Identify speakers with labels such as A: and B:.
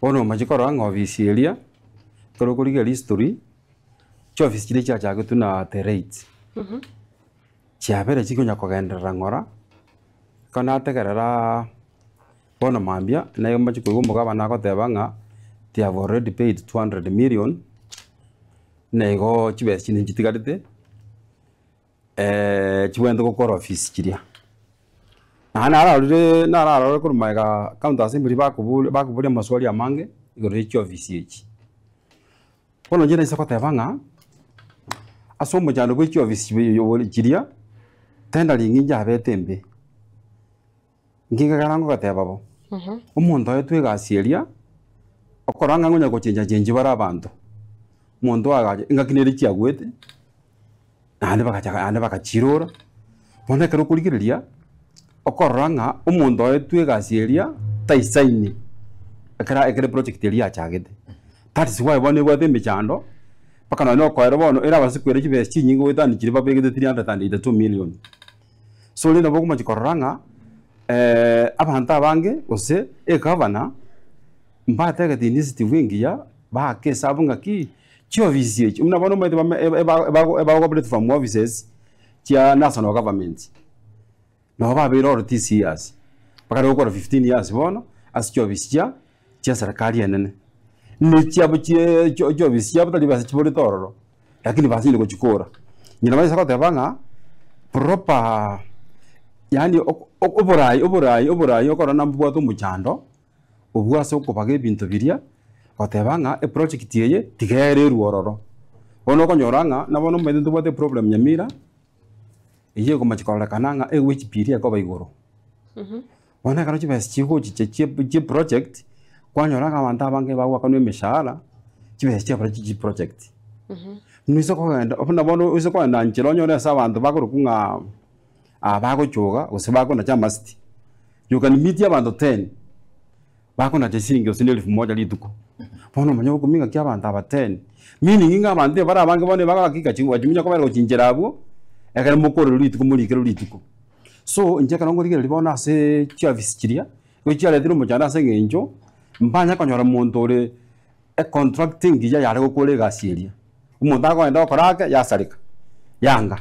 A: Bono omache korora ng'a ofisi eria, ekero okorigereria history, chiofisi chiria chiachagetwe na the late, chiabere chikonya kogenderera ng'ora, ekero nategereraa bono mambia, naye omache koigwa omogabana agoteba ng'a they have already paid 200 million, na igo chibesa chinde nchitigarete. Chibwenerete gokora ofisi chiria. Naende nararorire nararore korwa magega county assembly bakobori bakoboria amaswali amange igoro ya chiofisi echi. Bono inche naisa koteba ng'a, ase omochando bwa chiofisi chiria, tendering njabete embe. Nki gekogera ngogoteba bo? Omonto oetwe egasi eria, okorora ng'a ngonya gochencha chenchi bare abanto, omonto agacha engaki nere chiagwete, naende bagachaka naende bagachirora, bono ekero okorigereria, okorora ng'a omonto oetwe egasi eria taisaini ekero ekero eproject eria yachagete. That is why bono ebwate emechando, mpaka nonye okoera bono erabase koira chibesa chinyinge goetania chiria babegete 382 million. So rende nabo okomochia korora ng'a abanto abange gose egavana mbategete initiative engiya baake esabu ng'aki chiofisi echi buna bono omanyete bame eba eba ebago operate from offices chia national government nabo babeire oro these years mpaka rero okora 15 years bono ase chiofisi chia chia serikali enene. Ne chiabo chie chio chiofisi chiabo tari besa chiborete ororo. Lakini basinyire gochikora. Ng'ina baisa goteba ng'a proper yaani oborai oborai oborai okorora nambobwate omochando, obwo ase okobaga ebinto biria, goteba ng'a eproject eye tiga ererwe ororo. Bono okonyora ng'a na bono omanyete ntobwate eproblem Nyamira, eywo ekomachi kororekana ng'a ewage bill ekoba igoro. Bono ekero chibesa chigochicha chie chie project, kwanyora ng'a abanto abange bagoakanwa emeshahara, chibesa chiabora chi chiproject. Noise kogenda buna bono oise kogenda nchera onyore ase abanto bakorokwa ng'a aa bagochoga gose bakonacha amasiti, you can meet abanto ten, bakonacha eshiringi gose na elfu moja rituko. Bono omanye ogokumia ng'aki abanto aba ten, meaning ng'a abanto ebare abange bono ebagakika ching'u kobera gochia nchera abwo, ekero mokorerwa rituko morikerwe rituko. So inche ekero nkorigereria bono ase chiofisi chiria, nigo chiaretire omochando ase eng'encho, mbanya konyora monto ore econtract engiya yare gokora egasi eria. Omonto akogenda gokora ake, yasareka, yanga.